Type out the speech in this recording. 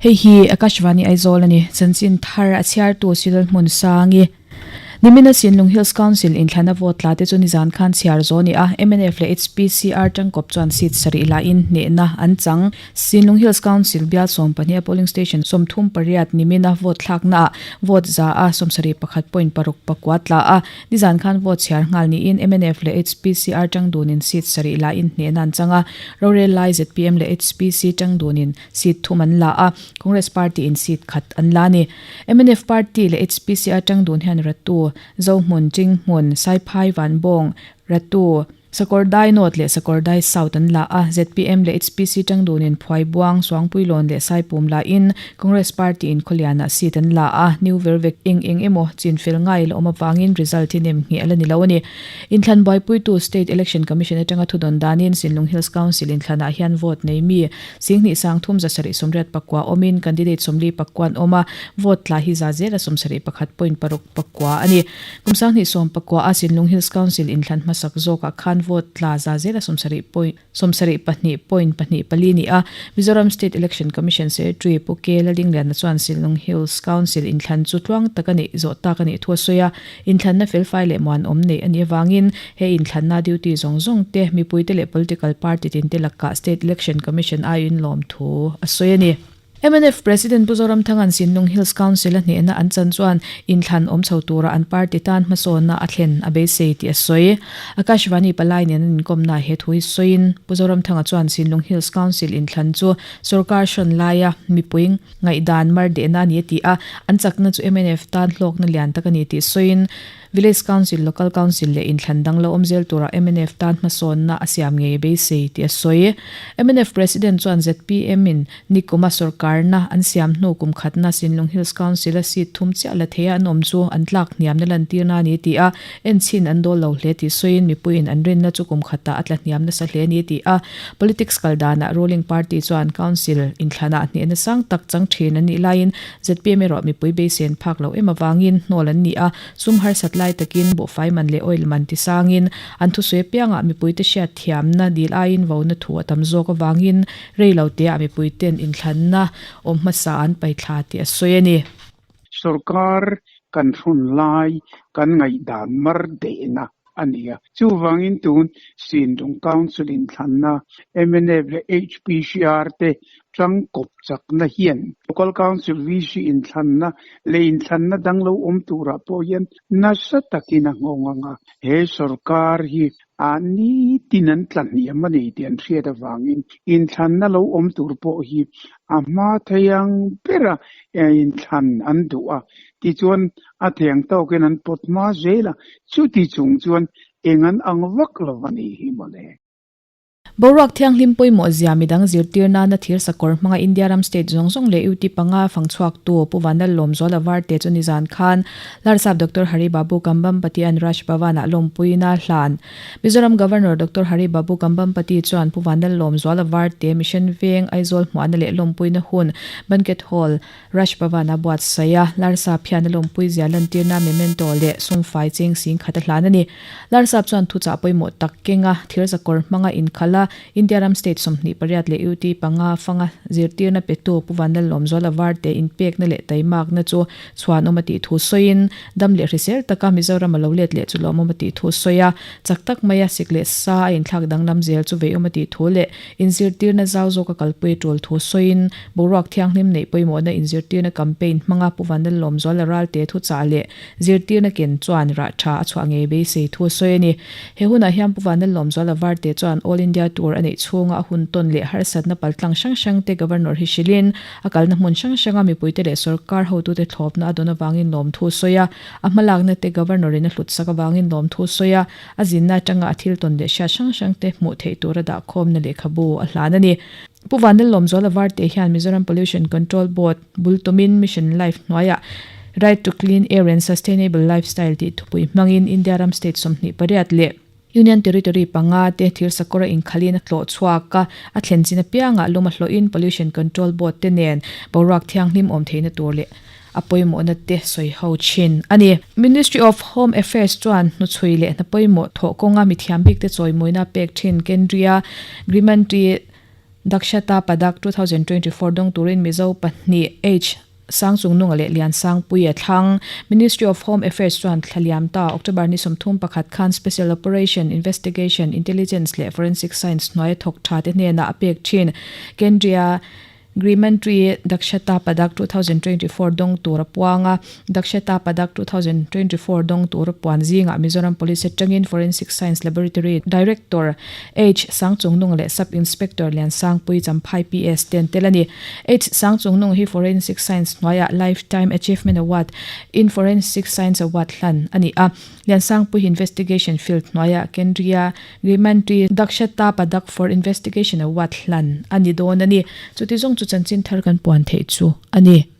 Hei hi Akashvani Aizawl a ni. Chanchin thar a chhiartu Silal Hmunsangi. Nimina Sinlung Hills Council inthlana vote tla te chu nizan khan chhiar zawh a ni a, mnf leh HPCR tangkawp chuan seat sarih lahin hnehna an chang. Sinlung Hills Council bial 12 a polling station 38 nimina vote thlaknaah vote 171.69 tla a, nizan khan vote chhiar nghal niin mnf leh HPCR tangdunin seat sarih lahin hnehna an chang a, rorel lai zpm leh HPC tangdunin seat thum an la a, Congress party in seat khat an la a ni. Mnf party leh HPC atang dun hian Ratu, Zohmun, Chinghmun, Saiphai, Vanbawng, Ratu, Sakawrdai North leh Sakawrdai South an la a, zpm leh HPC tang dunin Phuaibuang, Suangpuilawn leh Saipum la in Congress party in Khawlianah seat an la a, New Vervek eng eng emaw chinfel ngai la awm avangin result hi nem ngheh a la ni lo a ni. Inthlan buaipuitu State Election Commission atanga thudawn danin Sinlung Hills Council inthlanah hian vote nei mi Singhnih sang thum 789 awmin candidate 41 an awm a, vote tla hi 171.69 a ni. Kum 2019 a Sinlung Hills Council inthlan hmasak zawkah khan vote tla 72.24 ni a, Mizoram State Election Commission Secretary Pu K Lalingliana chuan Sinlung Hills Council inthlan chu tluang tak a nih zawh tak a nih thu a sawi a. Inthlanna felfai leh muanawm neih a nih avangin he inthlanna duty zawng zawng te, mipuite leh political party tinte lakah State Election Commission aiin lawmthu a sawi a ni. Mnf President Pu Zoramthanga'n Sinlung Hills Council a hnehna an chan chuan inthlan awm chho tura an party tan hmasawnna a thlen a beisei tih a sawi. Akashvani palai nen an inkawmnaah he thu hi sawiin Pu Zoramthanga chuan Sinlung Hills Council inthlan chu sorkar hrawn laia mipui Ngaihdan mar dehna a ni a ti a, an chakna chu mnf tan hlawkna lian tak a ni tih sawiin Village Council, Local Council leh inthlan dang lo awm zel turah mnf tan hmasawnna a siam ngei a beisei tih a sawi. Mnf President chuan zpm in nikuma sawrkarna an siam hnu kum khatna Sinlung Hills Council a seat thum chiah la theia an awm chu an tlak hniamna lantirna a ni ti a, enchhin an dawl lo hle tih sawiin mipuiin an rinna chu kum khatah a tla hniam nasa hle a ni ti a, Politics kal danah ruling party chuan council inthlanah hnehna sang tak chang thin an nih laiin zpm erawh mipui beisen phak loh em avangin hnawl an ni a, sum harsat lai takin buhfai man leh oil man ti sangin an thusawi apiangah mipuite hriat thiamna dil aiin vona thu a tam zawk avangin rei lo teah mipuiten inthlanna awm hmasa an paithla tih a sawi a ni. Sorkar kan hrun lai kan ngaihdan mar dehna a ni a. Chuvangin tun Sinlung Council inthlanna mnf leh HPCR te tangkawp chakna hian Local Council VC inthlanna leh inthlanna dang lo awm turah pawh hian nasa takin a nghawng ang a. He sorkar hi a nitin an tla hniam a ni tih an hriat avangin inthlanna lo awm tur pawh hi a hma thei ang bera inthlan an duh a. Tichuan a theng tawkin an pawt hma zel a, chuti chung chuan eng an ang vak lo a nih hi mawle. Boruak thianghlim pawimawh zia midang zirtir nana thir sakawr hmanga India ram state zawng zawng leh UT panga fangchhuaktu Pu Vanlal Lawmzuala Varte chu nizan khan Larsap Doctor Hari Babu Kambhampati an Raj Bhavan-ah lawmpuina hlan. Mizoram Governor Doctor Hari Babu Kambhampati chuan Pu Vanlal Lawmzuala Varte Mission Veng Aizawl hmuahna leh lawmpuina hun Banquet Hall Raj Bhavan a buatsaih a, Larsap hian a lawmpui zia lantirna memento leh sumfai cheng sing khat a hlan a ni. Larsap chuan thuchah pawimawh tak kenga thir zakawr hmanga inkhalh a, India ram state 28 leh UT panga fanga zirtirna petu Pu Vanlalawmzuala Varte inpekna leh taimakna chu chhuanawm a tih thu sawiin, dam leh hrisel taka Mizoram a lo let leh chu lawmawm a tih thu sawi a, chak tak maia sik leh sa a inthlak danglam zel chu veiawm a tih thu leh inzirtirna zau zawka kalpui a tul thu sawiin, Boruak thianghlim neih pawimawhna inzirtirna campaign hmanga Pu Vanlalawmzuala Ralte thuchah leh zirtirna ken chuan rah tha a chhuah ngei beisei thu a sawi a ni. He hunah hian Pu Vanlalawmzuala Varte chuan All India Tour a neih chhunga a hun tawn leh harsatna paltlang hrang hrangte Governor hi hrilhin a kalna hmun hrang hranga mipuite leh sawrkar hotute thlawpna a dawn avangin lawmthu a sawi a, a hmalakna te Governor in a hlutsak avangin lawmthu a sawi a, a zinna atanga a thil tawn leh hriat hrang hrangte hmuh theih tura dahkhawmna lehkhabu a hlan a ni. Pu Vanlalawmzuala Varte hian Mizoram Pollution Control Board bul tumin Mission Life hnuaiah Right to Clean Air and Sustainable Lifestyle tih thupui hmangin India ram state 28 leh Union Territory panga te thir sakawra inkhalin a tlawh chhuak a, a thlen chin apiangah lum a hlawhin Pollution Control Board te nen boruak thianghlim awm theihna tur leh a pawimawhna te sawi ho thin a ni. Ministry of Home Affairs chuan hnuchhui leh hna pawimawh thawh kawnga mithiam bikte chawimawina pek thin Kendriya Grimantri. Dakshata Padak 2024 dawng turin Mizo pahnih H. Sangchungnunga leh Liansangpui a thlang. Ministry of Home Affairs chuan thlaliam ta October ni 31 khan Special Operation, Investigation, Intelligence leh Forensic Science hnuaia thawk tha te hnenah a pek thin. Kendriya Grimantri Dakshata Padak 2024 dawng tur a puang a, Dakshata Padak 2024 dawng tur a puan zingah Mizoram Police atangin Forensic Science Laboratory Director H. Sangchungnung leh Sub Inspector Liansangpui Champhai PS te an tel a ni. H. Sangchungnung hi Forensic Science hnuaiah Lifetime Achievement Award in Forensic Science Award hlan a ni a. Liansangpui hi Investigation Field hnuaiah Kendriya Grimantri Dakshata Padak for Investigation Award hlan a ni dawn a ni. Chuti zawng chu chanchin thar kan puan theih chu a ni.